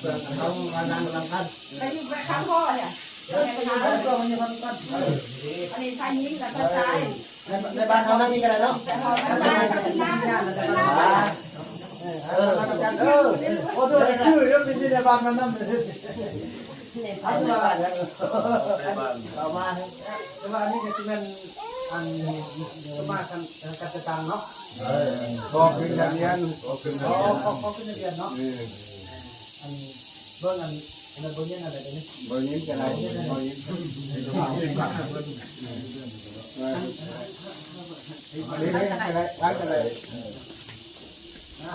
ເຮົາມານັ່ງນຳກັນ ໄປຢູ່ໄປຄຳພໍ່ເນຍ ເອີ ໄປຢູ່ນຳກັນ ອັນນີ້ຊາຍຍິງກັບຊາຍຊາຍ ໃນ ໃນບ້ານເຮົານັ້ນນີ້ກໍໄດ້ເນາະ ແຕ່ເຮົາໄປບ້ານເຮົານຳກັນ ເອີ ເອີ ໂອ້ ໂດຍ ຄືເດີ ໄປຢູ່ໃນບ້ານນັ້ນນຳ ເອົາມາ ເອົາມາ ແຕ່ວ່າອັນນີ້ກໍຊິແມ່ນ ອັນ ສະມາຄັນ ເອີ ກັດຕະຕັງເນາະ ເອີ ຂໍຂຶ້ນທະບຽນ ຂໍຂຶ້ນທະບຽນ ຂໍ ຂໍຂຶ້ນທະບຽນເນາະ ເອີ ອັນ ເບິ່ງອັນ ອັນນັ້ນບໍ່ຍິນອັນໃດຕົວນີ້ ບໍ່ຍິນກໍໄດ້ ບໍ່ຍິນ ເອີ ເອີ ໄປໄດ້ ໄປໄດ້ ໄປໄດ້ ນະ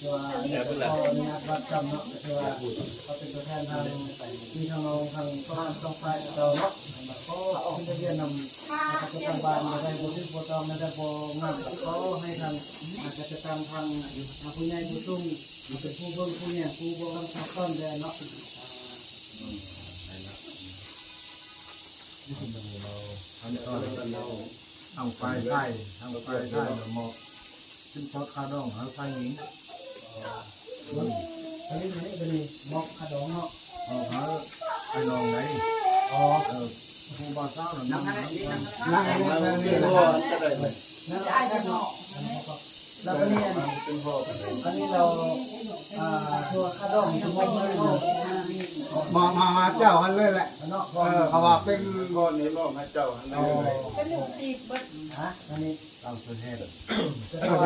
ຖືວ່າ ຂໍອະນຸຍາດຮັບກຳເນາະ ຖືວ່າເຂົາເປັນຕົວແທນທາງພີ່ທາງນ້ອງທາງສອງຝ່າຍເຈົ້າເນາະ ຂໍຂຶ້ນທະບຽນນຳ ທາງການຈັດຕັ້ງບ້ານ ແນວໃດບໍ່ຖືກບໍ່ຕ້ອງ ແນວໃດບໍ່ງາມ ກໍຂໍໃຫ້ທາງ ອ່າ ການຈັດຕັ້ງທາງ ອ່າ ຜູ້ໃຫຍ່ຜູ້ສູງ ເປັນຜູ້ເບິ່ງຜູ້ແຍງ ຜູ້ບໍສັ່ງສອນແດ່ເນາະ ອ່າ ທາງຝ່າຍຊາຍ ທາງຝ່າຍຊາຍລະມອບສິນສອດຄ່າດອງໃຫ້ຝ່າຍຍິງ. ອໍ ອັນນີ້ ອັນນີ້ ອັນນີ້ມອບຄ່າດອງເນາະ. ອໍ ເຮົາອ້າຍນ້ອງໃດ. ອໍ ເອີ ຜູ້ບ່າວສາວນຳ ນັ່ງ ນັ່ງ ນັ່ງ ນັ່ງ ນັ່ງ ນັ່ງ ນັ່ງ ນັ່ງ ນັ່ງ ແລ້ວກໍນີ້ ອັນ ອັນນີ້ລາວ ອ່າ ຄືວ່າຄ່າດອງນີ້ມອບໃຫ້ເນາະ ມອບ ມອບໃຫ້ເຈົ້າຫັ້ນເລີຍແຫຼະເນາະ. ເອີ ເພາະວ່າເປັນ ກ້ອນນີ້ມອບໃຫ້ເຈົ້າຫັ້ນເລີຍ. ອໍ ເປັນລູກຕິດເບິດ ຮະ ອັນນີ້ ເອົາຕົວແທນ ຕົວແທ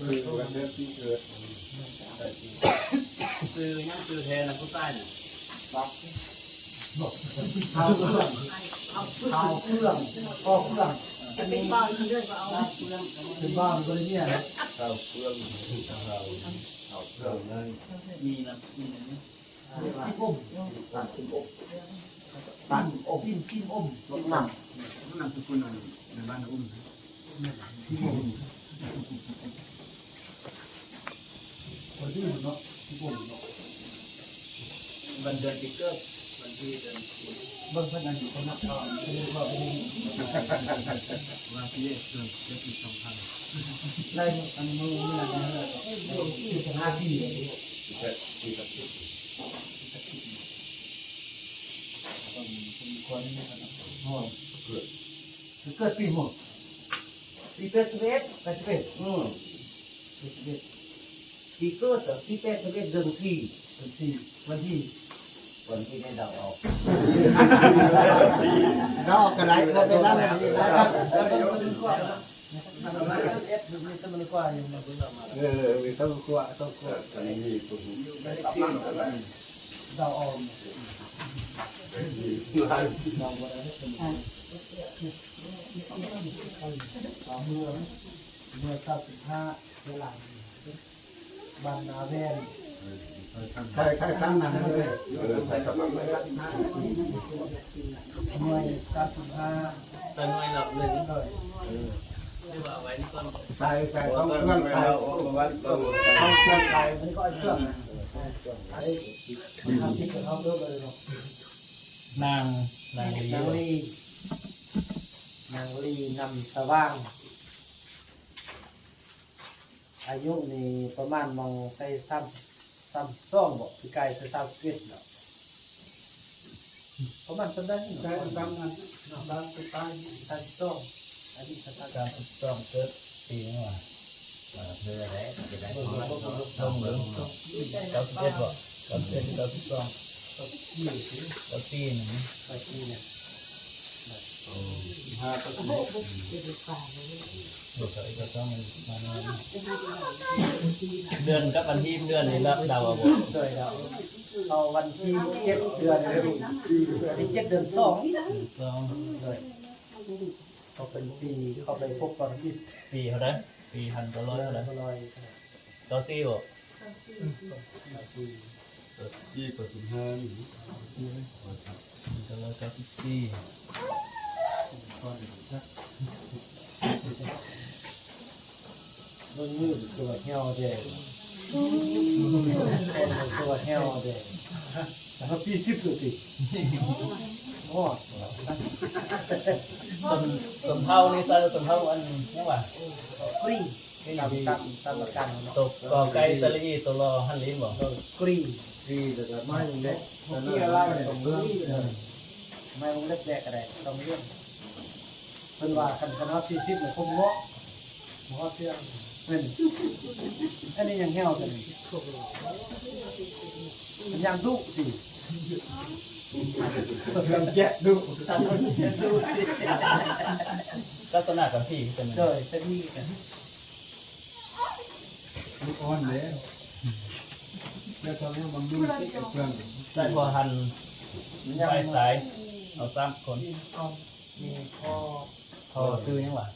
ຊື່ວັນເດືອນປີເກີດ. ຊື່ຫຍັງ ຊື່ແທ້ນະ ຜູ້ຕາຍນະ? ເຮົາເຟື່ອງ ເຮົາເຟື່ອງ ພໍ່ເຟື່ອງ. ອັນນີ້ເປັນບ່າວ ເປັນບ່າວ ບໍ່ໄດ້ເມຍນະ. ເຮົາເຟື່ອງ ເຮົາ ເຮົາເຟື່ອງນັ້ນ ມີນະ ມີນະ. ຊິມອົມ ຊິມອົມ ຊິມອົມ ຊິມ ຊິມອົມ ຊິມ ຊິມ ນາມສະກຸນອັນ ໃນບ້ານນາອຸ້ມ ຄົນອື່ນເນາະ ຊິມອົມເນາະ. ວັນເດືອນປີເກີດ ວັນທີເດືອນ ເບິ່ງເພິ່ນອັນນີ້ເພິ່ນນັບເອົາ ເພິ່ນເລີຍວ່າບໍ່ຮູ້ ວ່າຊິເລີຍເກີດເດືອນປີສອງພັນ ໄລ່ອັນມື້ ມື້ນັ້ນ ສິບຫ້າປີ ສິບແປດປີ ເກີດ ເກີດປີຫົວ ປີແປດສິບເອັດ ແປດສິບເອັດ ອື ແປດສິບເອັດ ປີເກີດ ປີແປດສິບເອັດ ເດືອນສີ່ ເດືອນສີ່ ວັນທີ ວັນທີໄດ້ເດົາອອກ ເດົາອອກກໍໄດ້ ບໍ່ເປັນຫຍັງ ເອີ ມີຕ້ອງກວາ ຕ້ອງກວາ ເດົາອອກ ເມື່ອ ເມື່ອເກົ້າສິບຫ້າ ເວລາ ບ້ານນາແວ່ນ ໃສ່ ໃສ່ທັງນັ້ນເລີຍ ເອີ ໃສ່ທັງນັ້ນເລີຍ ໜ່ວຍເກົ້າສິບຫ້າ ໃສ່ໜ່ວຍລະເລີຍ ເອີ ຫຼືວ່າເອົາໄວ້ກ່ອນ ໃສ່ ໃສ່ ເອົາເຄື່ອງໃສ່ ເອົາເຄື່ອງໃສ່ ມັນກໍເອົາເຄື່ອງໃສ່ ທຳຜິດກັບເຮົາເດີເນາະ ນາງ ນາງລີ ນາງລີ ນາງລີ ນຳສະຫວ່າງ ອາຍຸນີ້ປະມານໝ່ອງໃສ່ສາມ ສາມສອງບໍ ປີກາຍໃສ່ສາມສິບເອັດແລ້ວ ປະມານສ່ຳໃດນີ້ ໃສ່ປະມານນັ້ນເນາະ ບາງປີກາຍສາມສິບສອງ ອາຍຸສາມສິບສອງ ເກີດປີຫຍັງວະ ເອີ ເທົ່າໃດກໍຈະໄດ້ປະມານ ເບິ່ງ ເບິ່ງ ເກົ້າສິບເອັດບໍ ເກົ້າສິບເອັດ ເກົ້າສິບສອງ ເກົ້າສິບສີ່ ເກົ້າສິບສີ່ ເກົ້າສິບສີ່ນະ ເກົ້າສິບສີ່ນະ ໂອ້ ຫ້າ ເກົ້າສິບ ເກົ້າສິບສອງ ມັນປະມານ ເດືອນກັບວັນທີເດືອນນີ້ລະເດົາເອົາບໍ ໂດຍ ເດົາ ເອົາວັນທີເຈັດເດືອນ ວັນທີເຈັດເດືອນສອງ ສອງ ໂດຍ ເຂົາເປັນປີ ເຂົາໄປພົບວັນທີ ປີເທົ່າໃດ ປີພັນເກົ້າຮ້ອຍເທົ່າໃດ ເກົ້າສິບສີ່ບໍ ເກົ້າສິບສີ່ ເກົ້າສິບສີ່ ເກົ້າສິບຫ້ານີ້ ເກົ້າສິບສີ່ ເບິ່ງມືຕົວແຫ້ວແທ້ ຕົວແຫ້ວແທ້ ຮອດສີ່ສິບແລ້ວຕິ ໂອ້ ຊົນ ຊົນເຜົ່ານີ້ ຊົນເຜົ່າອັນຫຍັງວະ ກຣີ ກຣີ ຕາມ ຕາມ ຕາມລະການເນາະ ໂຕ ກ ໄກ່ ສະຫຼະອີ ໂຕ ລໍ ຫັນ ລີນບໍ ເອີ ກຣີ ກຣີ ແລ້ວກໍໄມ້ວງເລັບ ກຣີ ໄມ້ວງເລັບແດກກໍໄດ້ ຕ້ອງເລື່ອງ ເພິ່ນວ່າຄັນ ຄັນຮອດສີ່ສິບນີ້ຄົບເງາະ ບໍ່ຮອດເທື່ອ ແມ່ນ ອັນນີ້ຍັງແຫ້ວຕົວນີ້ ມັນຍັງດຸຕິ ຍັງແຈະດຸ ສາສະໜາກັມພີຄືກັນ ໂດຍ ກະດີກັນ ມັນອ່ອນເດ້ ແລ້ວຕອນນີ້ມັນດູດເຄື່ອງ ໃສ່ພໍ່ຫັນ ໃສ່ສາຍ ເອົາສາມຄົນ ມີພໍ່ ມີພໍ່ ພໍ່ຊື່ຫຍັງວະ?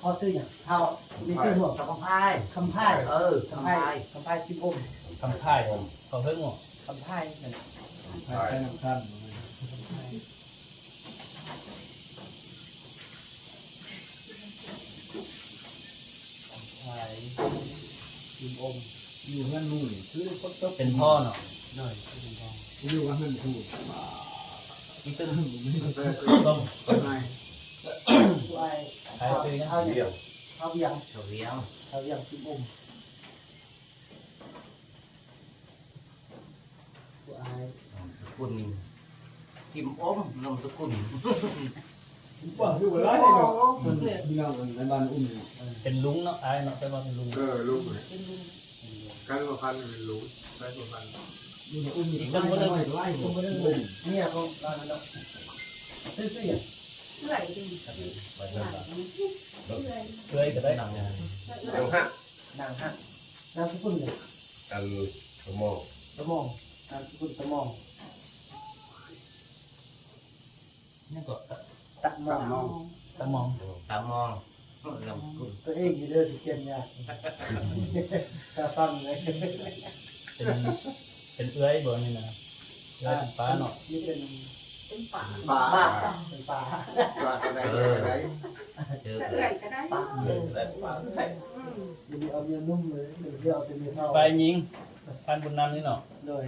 ພໍ່ຊື່ຫຍັງ? ທ້າວ ມີຊື່ຫົວ ຄຳພາຍ ຄຳພາຍ ເອີ ຄຳພາຍ ຄຳພາຍ ຄຳພາຍ ຊິມອົມ ຄຳພາຍ ເຂົາເອີ້ນວ່າ ຄຳພາຍ ນັ້ນ ຄຳພາຍ ຄຳພາຍ ຄຳພາຍ ຊິມອົມ ຢູ່ເຮືອນໝູ່ນີ້ ຄືຄົນຕົກ ເປັນພໍ່ເນາະ ໂດຍ ເປັນພໍ່ ຢູ່ວ່າເຮືອນຜູ້ ອີ່ຕຶ້ມ ຕ້ອງ ຜູ້ອ້າຍ ອ້າຍຊື່ຫຍັງ? ທ້າວວຽງ ທ້າວວຽງ ທ້າວວຽງຊິມອົມ ຜູ້ອ້າຍ ນາມສະກຸນ ກິມອົມ ນາມສະກຸນ ວ່າຄືວ່າຫຼາຍເນາະ ເພິ່ນພີ່ນ້ອງໃນບ້ານອຸ້ມເນາະ ເປັນລຸງເນາະ ອ້າຍເນາະ ແຕ່ວ່າເປັນລຸງ ເອີ ລຸງ ເປັນລຸງ ກາຍພົວພັນເປັນລຸງ ກາຍພົວພັນ ອຸ້ມ ອີກຄົນໜຶ່ງ ເມຍຂອງລາວນັ້ນເນາະ ຊື່ ຊື່ຫຍັງ? ເອື້ອຍ ເອື້ອຍ ເອື້ອຍກໍໄດ້ ນາງ ນາງຮັກ ນາງຮັກ ນາມສະກຸນຫຍັງ? ອັນ ຕະໝອງ ຕະໝອງ ນາມສະກຸນຕະໝອງ ຫຍັງກໍ ຕະ ຕະໝອງ ຕະໝອງ ຕະໝອງ ນາມສະກຸນ ຕົວເອງຢູ່ເດີ ຊິຂຽນຍາກ ຕາຟັງເລີຍ ເປັນ ເປັນເອື້ອຍບໍ່ນີ້ນະ? ເອື້ອຍເປັນປ້າເນາະ ນີ້ເປັນ ເປັນປ້າ ປ້າ ເປັນປ້າ ປ້າກໍໄດ້ ເອີ ກໍໄດ້ ເອື້ອຍກໍໄດ້ ປ້າ ເອີ ເອື້ອຍ ປ້າກໍໄດ້ ອືມ ດຽວນີ້ເອົາເມຍໜຸ່ມເລີຍ ດຽວເອົາແຕ່ເມຍເຖົ້າ ຝ່າຍຍິງ ທ່ານບຸນນຳນີ້ເນາະ ໂດຍ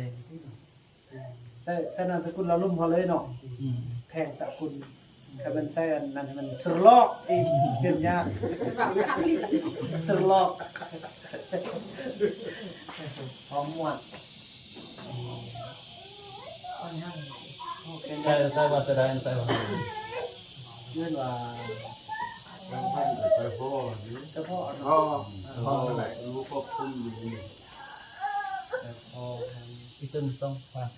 ໃສ່ ໃສ່ນາມສະກຸນລາວລຸ່ມເຮົາເລີຍເນາະ ອືມ ແພງຕະກຸນ ຄັນແມ່ນໃສ່ອັນນັ້ນໃຫ້ມັນສະຫຼອກອີກ ເປັນຍາກ ສະຫຼອກ ຄວາມມ່ວນ ໃສ່ ໃສ່ວ່າສະດາຍ ໃສ່ວ່າ ເອີ້ນວ່າ ໃສ່ພໍ່ ໃສ່ພໍ່ເນາະ ພໍ່ ພໍ່ນັ້ນແຫຼະ ຮູ້ຄວບຄຸມຢູ່ນີ້ ໃສ່ພໍ່ ອີ່ຕຶ້ມຕ້ອງຟັງ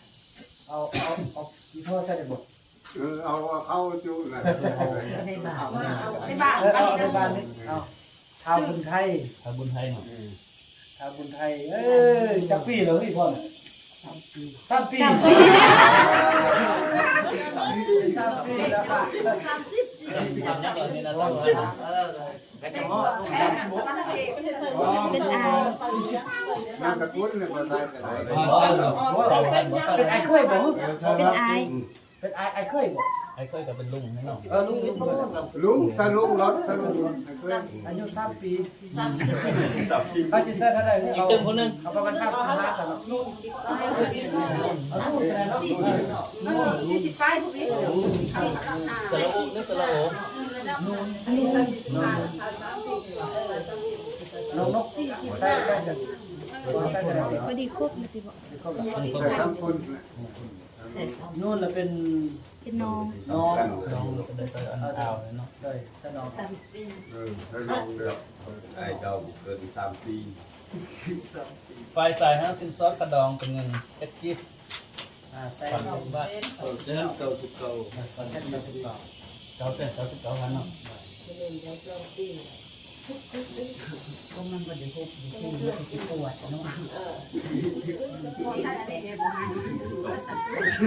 ເອົາ ເອົາ ເອົາ ອີ່ພໍ່ໃສ່ໄດ້ບໍ່? ເອີ ເອົາ ເອົາເຂົ້າຈຸນັ້ນ ໃນບ້ານ ໃນບ້ານ ເອີ ເອົາໃນບ້ານນີ້ ເອົາ ທ້າວບຸນໄທ ທ້າວບຸນໄທເນາະ ອືມ ທ້າວບຸນໄທ ເອີ ຈັກປີແລ້ວເຮີ້ຍພໍ່ນະ? ສາມປີ ສາມປີ ສາມປີ ສາມປີແລ້ວ ສາມສິບ ເອີ ເປັນອ້າຍ ນາມສະກຸນນີ້ບໍ່ໃສ່ກໍໄດ້ ເປັນອ້າຍເຂີຍບໍ່? ເປັນອ້າຍ ເປັນອ້າຍ ອ້າຍເຂີຍບໍ່? ອ້າຍເຂີຍກໍເປັນລຸງໃຫ້ນ້ອງ ເອີ ລຸງ ລຸງ ລຸງ ໃສ່ລຸງ ລົດໃສ່ລຸງ ອາຍຸສາມປີ ສາມສິບ ເຂົາຊິໃສ່ເທົ່າໃດ? ອີກຕື່ມຜູ້ໜຶ່ງ ເອົາປະມານສາມສິບຫ້າ ສາມສິບ ສີ່ສິບ ສີ່ສິບປາຍ ສະຫຼະໂອ ຫຼື ສະຫຼະໂອ? ນ້ອງນົກ ສີ່ສິບ ໃສ່ ໃສ່ ພໍດີຄົບແລ້ວຕິບໍ? ຄົບແລ້ວ ສາມຄົນ ນູນລະເປັນ ເປັນນ້ອງ ນ້ອງ ນ້ອງລະສະໄດ້ໃສ່ອັນອາວເນາະ ໂດຍ ສະໜອງ ເອີ ໃສ່ນ້ອງເດີ ອ້າຍເຈົ້າເກີດສາມປີ ສາມປີ ຝ່າຍຊາຍຫາສິນສອດຄ່າດອງເປັນເງິນເຈັດກີບ ອ່າ ໃສ່ ພັນບາດ ເກົ້າແສນເກົ້າສິບເກົ້າ ເກົ້າແສນເກົ້າສິບເກົ້າ ເກົ້າແສນເກົ້າສິບເກົ້າພັນເນາະ ກໍມັນບໍ່ໄດ້ຫົບຢູ່ທີ່ມັນຊິປວດເນາະ ຄ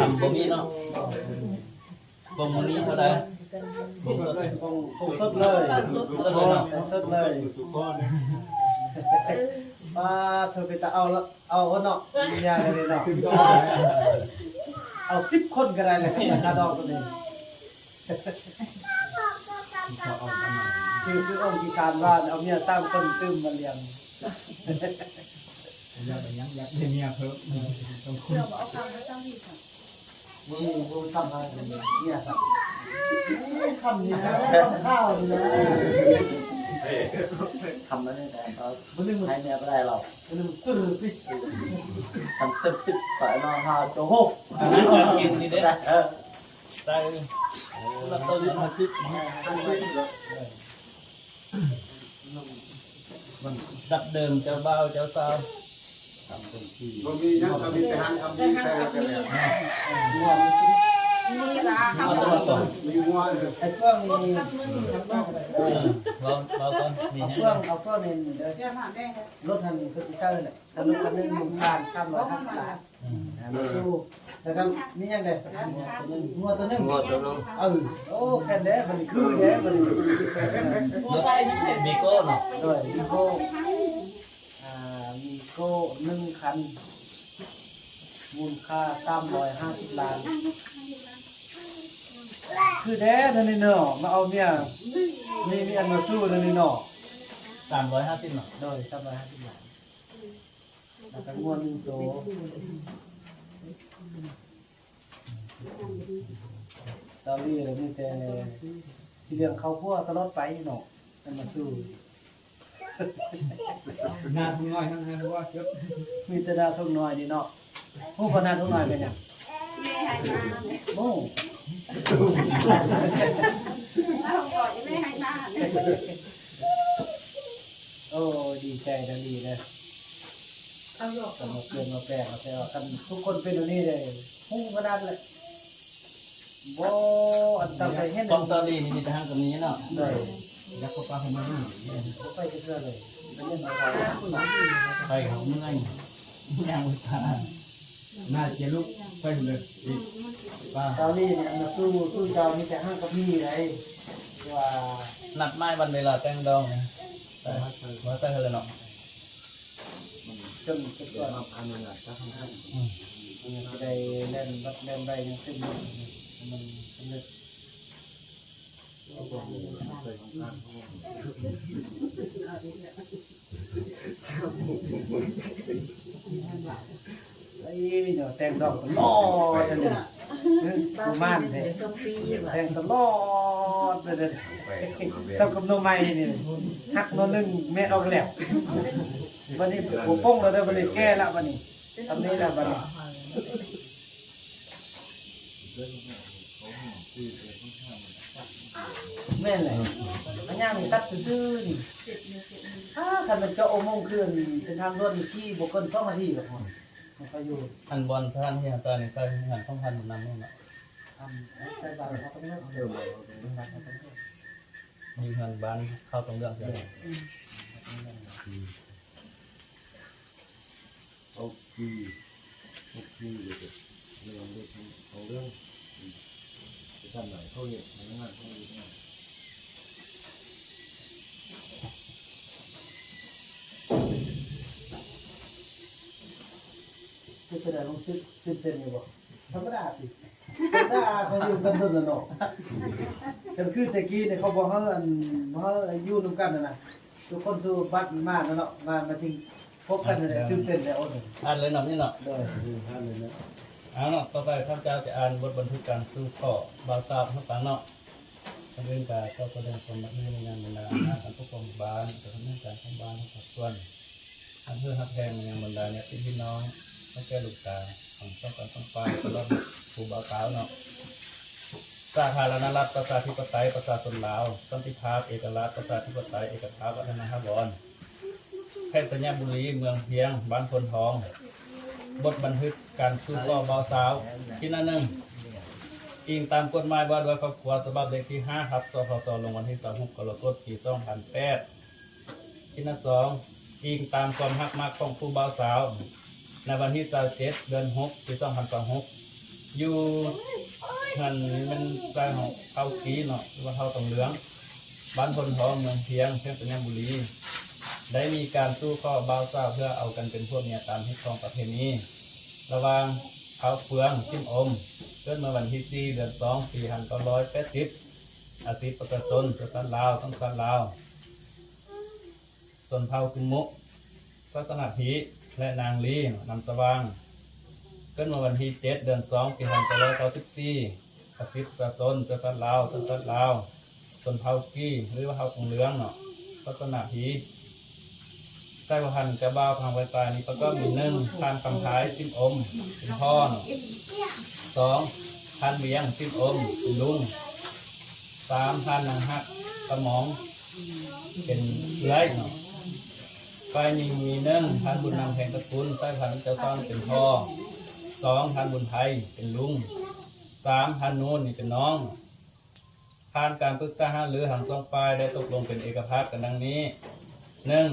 ຳບໍ່ມີເນາະ ບົງມື້ນີ້ເທົ່າໃດ? ບົງສົດເລີຍ ບົງສົດເລີຍ ສົດເລີຍເນາະ ສົດເລີຍ ປາດ ເພິ່ນເປັນຕາເອົາລະ ເອົາເນາະ ເມຍກໍໄດ້ເນາະ ເອົາສິບຄົນກໍໄດ້ແຫຼະ ຄ່າດອງຕົວນີ້ ຄື ຄືອົງທີ່ທ່ານວ່າ ເອົາເມຍສາມຄົນຕື່ມມາລ້ຽງ ຢາກໄດ້ຫຍັງ ຢາກໄດ້ເມຍເພີ່ມ ເອີ ຕ້ອງຄຸນ ບໍ່ມີ ບໍ່ມີຄຳໃຫ້ເມຍ ຄຳນີ້ນະ ຄຳນີ້ນະ ຄຳນັ້ນແຫຼະ ບໍ່ລືມ ໃຫ້ເມຍບໍ່ໄດ້ເຮົາ ບໍ່ລືມ ຕື່ມ ປິດ ຄຳຕື່ມ ປິດ ໄປເນາະ ຫ້າ ໂຈໂຮ ກິນນີ້ເດ້ ເອີ ໃສ່ລະເຕີນຫ້າສິບ ຫ້າສິບ ດັ້ງເດີມເຈົ້າບ່າວເຈົ້າສາວ ບໍ່ມີຫຍັງ ກໍມີແຕ່ຫາງຄຳດີ ແຕ່ຫາງຄຳດີ ມີງົວ ໄອ້ເຟືອງນີ້ ເອີ ເວົ້າ ເວົ້າກ່ອນ ມີຫຍັງ ເອົາເຟືອງ ເອົາເຟືອງນີ້ເດີ ລົດຫັ້ນເພິ່ນຊິໃຊ້ແຫຼະ ສະຫຼຸບຄັນໜຶ່ງມູນຄ່າສາມຮ້ອຍຫ້າສິບລ້ານ ອ່າ ມາສູ່ ແລ້ວກໍມີຫຍັງແດ່? ງົວຕົວໜຶ່ງ ງົວຕົວໜຶ່ງ ເອີ ໂອ້ ແມ່ນແດ່ ບັດນີ້ຄືແດ່ ບັດນີ້ ມີໂກ້ເນາະ ໂດຍ ມີໂກ້ ອ່າ ມີໂກ້ໜຶ່ງຄັນ ມູນຄ່າສາມຮ້ອຍຫ້າສິບລ້ານ ຄືແດ່ ນັ້ນນີ້ເນາະ ມາເອົາເມຍ ມີ ມີອັນມາສູ່ ນັ້ນນີ້ເນາະ ສາມຮ້ອຍຫ້າສິບເນາະ ໂດຍ ສາມຮ້ອຍຫ້າສິບລ້ານ. ແລ້ວກໍງົວໜຶ່ງໂຕ ຊາວລີລະມີແຕ່ຊິລ້ຽງເຂົ້າຄົວຕະຫຼອດໄປເນາະ ແຕ່ມາສູ່ ໜ້າທຸ່ງນ້ອຍຫັ້ນ ມີແຕ່ໜ້າທຸ່ງນ້ອຍນີ້ເນາະ ຮູ້ບໍ່ໜ້າທຸ່ງນ້ອຍເປັນຫຍັງ? ແມ່ໃຫ້ມາ ໂອ້ ແມ່ໃຫ້ມາ ໂອ້ ດີໃຈນຳລີເດີ ເອົາດອກ ເອົາມາປ່ຽນມາແປງ ເອົາແຕ່ວ່າຄັນທຸກຄົນເປັນແນວນີ້ເດ້ ຮູ້ຂະໜາດແຫຼະ ບໍ່ ອັນຕັ້ງໃຈເຫັນ ຂອງຊາວລີນີ້ມີແຕ່ຮັ່ງກໍມີເນາະ ໂດຍ ຢາກເຂົ້າປາເຂົ້າມາ ບໍ່ໄປຈັກເທື່ອເລີຍ ໄປເລື່ອຍ ໄປເຂົາເມື່ອຍ ຍ່າງໄປຕາ ໜ້າຈະລຸກໄປເລີຍ ປາ ຊາວລີນີ້ ອັນນ່າ ສູ້ ສູ້ເຈົ້າມີແຕ່ຮັ່ງກັບມີໃດ ທີ່ວ່າ ນັດໝາຍວັນເວລາແຕ່ງດອງນະ ໄປ ມາໃສ່ເທື່ອລະເນາະ ຈົນ ຈົນກວ່າ ອືມ ມັນຊິໄດ້ແລ່ນວັດແລ່ນໄວຫຍັງຂຶ້ນ ມັນສຳເລັດ. ເອີຍ ເນາະ ແຕ່ງດອກຕະຫຼອດເລີຍນີ້ ກຸມານແທ້ ແຕ່ງຕະຫຼອດເລີຍ ສ່ຳກັບໜໍ່ໄມ້ນີ້ ຫັກໜໍ່ໜຶ່ງແມ່ນອອກແລ້ວ ບັດນີ້ບໍ່ປົງແລ້ວເດີ ບັດນີ້ແກ່ລະບັດນີ້ ສ່ຳນີ້ລະບັດນີ້. ແມ່ນແຫຼະ ພະຍານີ້ຕັດຊື່ໆນີ້ ຖ້າຄັນແມ່ນເຈາະອຸໂມງຄືເສັ້ນທາງດ່ວນນີ້ ຂີ່ບໍ່ເກີນສອງນາທີດອກ ມັນກໍຢູ່ ອັນບ່ອນສະຖານທີ່ຮັກສານີ້ ໃສ່ເຮືອນຂອງທ່ານນຳເນາະ ອັນໃສ່ບ້ານເຮົາຕ້ອງເລືອກ ເອີ ຢູ່ເຮືອນບ້ານເຂົາຕ້ອງເລືອກ ອືມ. ເອົາ ອືມ ເອົາ ອືມ ເດີ ເລື່ອງເລື່ອງຂອງເລື່ອງ ອືມ ໄປທາງໃດເຂົາເຮັດ ພະນັກງານເຂົາເຮັດງານ ເປັນຈັ່ງໃດ ຮູ້ສຶກຕື່ນເຕັ້ນຢູ່ບໍ່? ທຳມະດາຕິ ທຳມະດາ ເຂົາຢູ່ກັນດົນແລ້ວເນາະ ກໍຄືແຕ່ກີ້ນີ້ ເຂົາບໍ່ໃຫ້ ອັນ ບໍ່ໃຫ້ຢູ່ນຳກັນຫັ້ນນະ ທຸກຄົນສູ່ບັດມາແລ້ວເນາະ ມາ ມາຈຶ່ງພົບກັນ ຕື່ນເຕັ້ນແລ້ວ ອ່ານເລີຍເນາະ ນີ້ເນາະ ໂດຍ ອ່ານເລີຍເນາະ. ເອົາເນາະ ຕໍ່ໄປຂ້າພະເຈົ້າຈະອ່ານບົດບັນທຶກການສູ່ຂໍບ່າວສາວໃຫ້ຟັງເນາະ. ກ່ອນອື່ນກໍຂໍສະແດງຄວາມຮັກແພງມາຍັງບັນດາອານາການປົກຄອງບ້ານ ແລະ ພະນັກງານຂອງບ້ານທຸກພາກສ່ວນ, ຮັກເຮີຮັກແພງມາຍັງບັນດາຍາດຕິພີ່ນ້ອງ ເຖົ້າແກ່ລູກຕາ ຂອງສອງຝ່າຍສອງຝ່າຍ ຕະຫຼອດຜູ້ບ່າວສາວເນາະ. ສາທາລະນະລັດ ປະຊາທິປະໄຕ ປະຊາຊົນລາວ, ສັນຕິພາບ ເອກະລາດ ປະຊາທິປະໄຕ ເອກະພາບ ວັດທະນະຖາວອນ. ແຂວງໄຊຍະບູລີ ເມືອງພຽງ ບ້ານໂພນທອງ. ບົດບັນທຶກການສູ່ຂໍບ່າວສາວ ທີໜຶ່ງ ອີງຕາມກົດໝາຍວ່າດ້ວຍຄອບຄົວ ສະບັບເລກທີຫ້າ ທັບ ສພສ ລົງວັນທີຊາວຫົກ ກໍລະກົດ ປີສອງພັນແປດ. ທີສອງ ອີງຕາມຄວາມຮັກມັກຂອງຄູ່ບ່າວສາວ ໃນວັນທີຊາວເຈັດ ເດືອນຫົກ ປີສອງພັນຊາວຫົກ ຢູ່ເຮືອນ ນີ້ແມ່ນຊາຍເຜົ່າກີເນາະ ຫຼືວ່າເຜົ່າຕອງເຫຼືອງ ບ້ານໂພນທອງ ເມືອງພຽງ ແຂວງໄຊຍະບູລີ ໄດ້ມີການສູ່ຂໍບ່າວສາວເພື່ອເອົາກັນເປັນຜົວເມຍຕາມຮີດຄອງປະເພນີ ລະຫວ່າງທ້າວເຟືອງ ຊິມອົມ ເກີດເມື່ອວັນທີສີ່ ເດືອນສອງ ປີຫ້າເກົ້າແປດສິບ ອາຊີບປະຊາຊົນ ເຊື້ອຊາດລາວ ສັນຊາດລາວ ຊົນເຜົ່າກຶມມຸ ສາສະໜາພີ ແລະ ນາງລີ ນາມສະຫວ່າງ ເກີດເມື່ອວັນທີເຈັດ ເດືອນສອງ ປີຫ້າເກົ້າເກົ້າສິບສີ່ ອາຊີບປະຊາຊົນ ເຊື້ອຊາດລາວ ສັນຊາດລາວ ຊົນເຜົ່າກີ ຫຼືວ່າເຜົ່າຕົງເຫຼືອງເນາະ ສາສະໜາພີ. ໃສ່ພາຫະນະເຈົ້າບ່າວທາງຝ່າຍຊາຍນີ້ປະກອບມີ ໜຶ່ງ ທ່ານຄຳພາຍ ຊິມອົມ ເປັນພໍ່ເນາະ, ສອງ ທ່ານວຽງ ຊິມອົມ ເປັນລຸງ, ສາມ ທ່ານນາງຮັກ ຕາໝອງ ເປັນເອື້ອຍເນາະ. ຝ່າຍຍິງມີ ໜຶ່ງ ທ່ານບຸນນຳ ແພງຕະກຸນ ໃສ່ພາຫະນະເຈົ້າສາວເປັນພໍ່, ສອງ ທ່ານບຸນໄທ ເປັນລຸງ, ສາມ ທ່ານນູນນີ້ເປັນນ້ອງ. ຜ່ານການປຶກສາຫາລື ທັງສອງຝ່າຍໄດ້ຕົກລົງເປັນເອກະພາບກັນດັ່ງນີ້: ໜຶ່ງ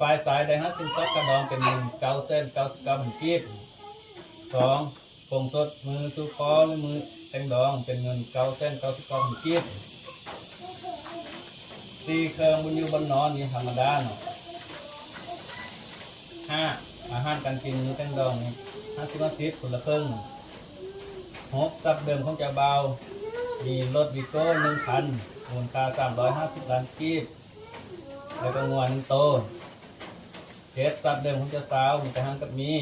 ຝ່າຍຊາຍໄດ້ຮັບສິນສອດຄ່າດອງເປັນເງິນເກົ້າແສນເກົ້າສິບເກົ້າພັນກີບ, ສອງ ກົງສົດມື້ສູ່ຂໍ ຫຼື ມື້ແຕ່ງດອງ ເປັນເງິນເກົ້າແສນເກົ້າສິບເກົ້າພັນກີບ, ສີ່ ເຄື່ອງບຸນຢູ່ບ່ອນນອນນີ້ທຳມະດາເນາະ, ຫ້າ ອາຫານການກິນມື້ແຕ່ງດອງນີ້ ຫ້າສິບ ຫ້າສິບ ຄົນລະເຄິ່ງ, ຫົກ ຊັບເດີມຂອງເຈົ້າບ່າວ ມີລົດວີໂກ້ ໜຶ່ງຄັນ ມູນຄ່າສາມຮ້ອຍຫ້າສິບລ້ານກີບ ແລ້ວກໍງົວໜຶ່ງໂຕ, ເຈັດ ຊັບເດີມຂອງເຈົ້າສາວ ມີແຕ່ຮັ່ງກັບມີ.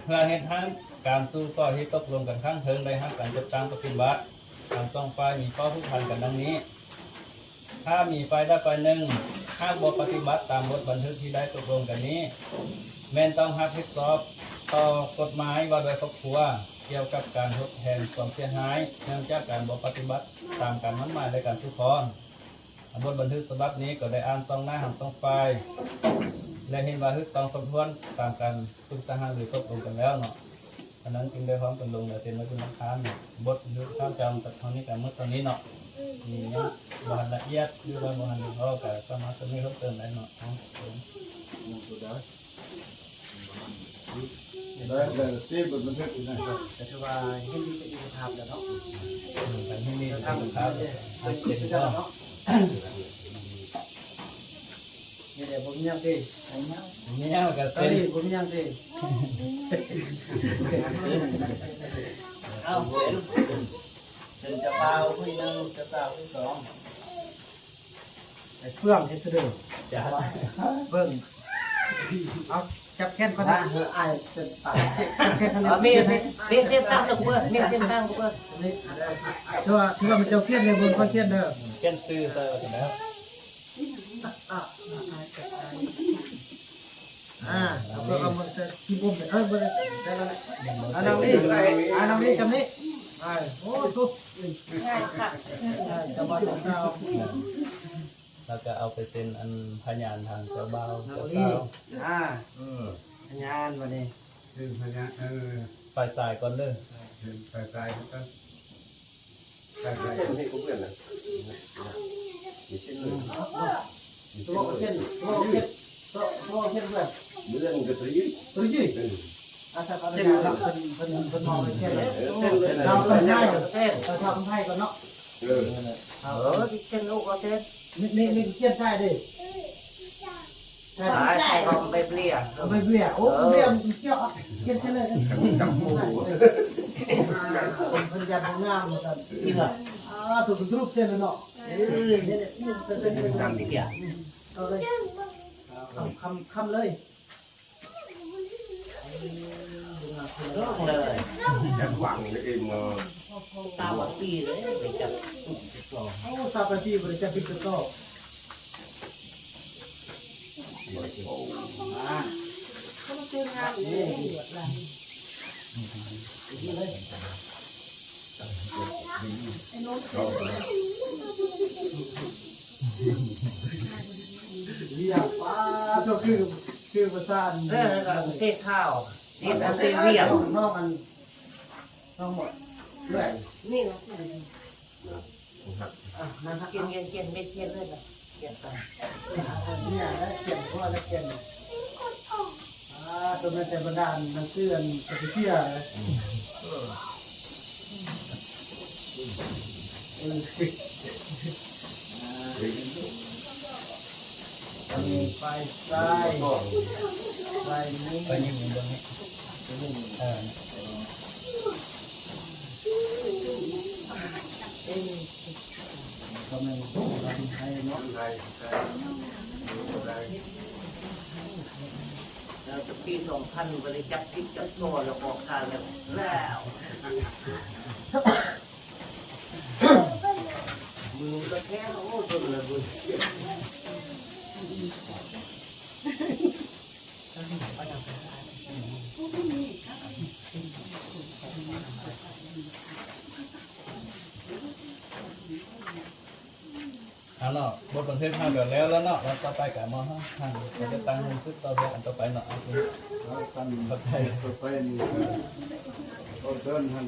ເພື່ອເຮັດໃຫ້ການສູ່ຂໍທີ່ຕົກລົງກັນຂ້າງເທິງໄດ້ຮັບການຈັດຕັ້ງປະຕິບັດ, ທັງສອງຝ່າຍມີຂໍ້ຜູກພັນກັນດັ່ງນີ້: ຖ້າມີຝ່າຍໃດຝ່າຍໜຶ່ງ ຫາກບໍ່ປະຕິບັດຕາມບົດບັນທຶກທີ່ໄດ້ຕົກລົງກັນນີ້ ແມ່ນຕ້ອງຮັບຜິດຊອບຕໍ່ກົດໝາຍວ່າດ້ວຍຄອບຄົວ ກ່ຽວກັບການທົດແທນຄວາມເສຍຫາຍ ເນື່ອງຈາກການບໍ່ປະຕິບັດຕາມການໝັ້ນໝາຍ ແລະ ການສູ່ຂໍ. ບົດບັນທຶກສະບັບນີ້ກໍໄດ້ອ່ານສ່ອງໜ້າທັງສອງຝ່າຍ ແລະ ເຫັນວ່າຖືກຕ້ອງຄົບຖ້ວນຕາມການປຶກສາຫາລືຕົກລົງກັນແລ້ວເນາະ. ອັນນັ້ນຈຶ່ງໄດ້ພ້ອມກັນລົງລາຍເຊັນໄວ້ເປັນຫຼັກຖານ. ບົດບັນທຶກຂ້າພະເຈົ້າເທົ່ານີ້ກໍໝົດເທົ່ານີ້ເນາະ. ມີຫຍັງບໍ່ທັນລະອຽດ ຫຼືວ່າບໍ່ທັນຮຽບຮ້ອຍ ກໍສາມາດສະເໜີເພີ່ມເຕີມໄດ້ເນາະ. ເອົາ ໄດ້ ໄດ້ທີ່ບົດບັນທຶກນີ້ນະ ກໍຖືວ່າເຫັນດີເປັນເອກະພາບແລ້ວເນາະ. ເອີ ກໍເຫັນດີເປັນເອກະພາບ ເປັນເຈົ້າເນາະ. ນີ້ແຫຼະ ບໍ່ມີຫຍັງຕິ ບໍ່ມີຫຍັງ ບໍ່ມີຫຍັງກໍເຊັນ ບໍ່ມີຫຍັງຕິ. ເອົ້າ ເຊັນ ເຊັນເຈົ້າບ່າວຜູ້ໜຶ່ງ ເຈົ້າສາວຜູ້ສອງ. ໄອ້ເຟືອງເຮັດຊະເດີ ເບິ່ງ ເອົາ ຈັບແຂນກ່ອນນະ ເອີ ອ້າຍເປັນປາກ ຈັບແຂນກ່ອນນະ. ເອົາ ມີ ມີ ມີເສັ້ນຕັ້ງຕົວເບິ່ງ ມີເສັ້ນຕັ້ງຕົວເບິ່ງ. ນີ້ ຖືວ່າ ຖືວ່າມັນເຈົ້າຂຽນເດີ ເບິ່ງຂ້ອຍຂຽນເດີ ຂຽນຊື່ໃສ່ວ່າຈັ່ງໃດ. ອ່າ ເອົາເອົາເອົາເອົາ ທີ່ບໍ່ເບິ່ງ ເອີ ບໍ່ໄດ້ ໄດ້ແລ້ວແຫຼະ. ອ່າ ນັ່ງນີ້ ອ່າ ນັ່ງນີ້ ຈຳນີ້ ອ່າ ໂອ້ ທຸກ ງ່າຍຄັກ ອ່າ ຈະວ່າເຈົ້າສາວ ແລ້ວກໍເອົາໄປເຊັນອັນພະຍານທາງເຈົ້າບ່າວ ເຈົ້າສາວ ອ່າ ອືມ ພະຍານບັດນີ້ ເປັນພະຍານ ເອີ ຝ່າຍຊາຍກ່ອນເດີ ເປັນຝ່າຍຊາຍກ່ອນ. ໃສ່ໃສ່ເຮັດກັບເພື່ອນນະ ມີເສັ້ນເລີຍ ມີເສັ້ນເລີຍ ເສັ້ນ ເສັ້ນເລີຍ ເລື່ອງກໍຕະຍືດ ຕະຍືດ ເອີ ອາ ເສັ້ນເລີຍ ເພິ່ນ ເພິ່ນ ເພິ່ນມອງເສັ້ນເລີຍ ເອີ ເສັ້ນເລີຍ ເຮົາເພິ່ນໃຫ້ ເຮົາທຳໃຫ້ກ່ອນເນາະ ເອີ ເອີ ເສັ້ນລູກກໍເສັ້ນ ນີ້ ນີ້ ນີ້ຂຽນໃສ່ເດ້. ຂາຍຂອງໃບເບຍ ເອົາໃບເບຍ ໂອ້ ເອີ ເບຍມັນກ່ຽວ ກ່ຽວໃສ່ເລີຍ ຈັບໝູ່ ເພິ່ນຢ້ານບໍ່ງາມວ່າຊັ້ນ ນີ້ລະ ອ່າ ໂຕເປັນຮູບເສັ້ນເລີຍເນາະ ເອີ ນີ້ແຫຼະ ນີ້ເປັນເສັ້ນ ເອົາເລີຍ ຄຳ ຄຳ ຄຳເລີຍ ລົງເລີຍ ຈັບວາງເອງເນາະ ຊາວປາຍປີເລີຍ ໄປຈັບ ໂອ້ ຊາວປາຍປີບໍ່ໄດ້ຈັບຜິດຈັບຖືກ ວຽງ ປ້າດ ໂທ້ ຄື ຄືປະສານ ເອີ ເອີ ເອີ ເຕະເທ້າ ເຕະເທ້າ ເຕະວຽງ ນ້ອງອັນ ນ້ອງໝົດ ເອື້ອຍ ນີ້ລະ ອ່ະ ມາ ຂຽນ ຂຽນ ຂຽນ ຂຽນເລີຍລະ ຂຽນໄປ ເນຍ ຂຽນ ເພາະວ່າຂຽນ ອ່າ ຕົວແມ່ນແຕ່ບັນດາໜັງສືອັນກະຊິເຊຍ ເອີ ເອີ ອ່າ ອັນນີ້ໄຟຊ້າຍ ໄຟນີ້ ໄຟນີ້ເບິ່ງນີ້ ເອີ ເອີ ກໍແມ່ນໄທເນາະ ໄທ ໄທ ແລ້ວແຕ່ປີສອງພັນບໍ່ໄດ້ຈັບຜິດຈັບໂທດແລ້ວອອກການແລ້ວ ແລ້ວ ມືກະແທກ ໂອ້ ເບິ່ງແລ້ວເບິ່ງ ເອົາເນາະ ບົດບັນທຶກເຮົາກະແລ້ວແລ້ວເນາະ ແລ້ວຕໍ່ໄປກະມາເຮົາ ເຮົາກະຕັ້ງເຮັດສືບຕໍ່ເລື່ອງອັນຕໍ່ໄປເນາະ ໂອເຄ ເອົາ ຂອບໃຈ ຕໍ່ໄປນີ້ກະ ເອົາເຊີນ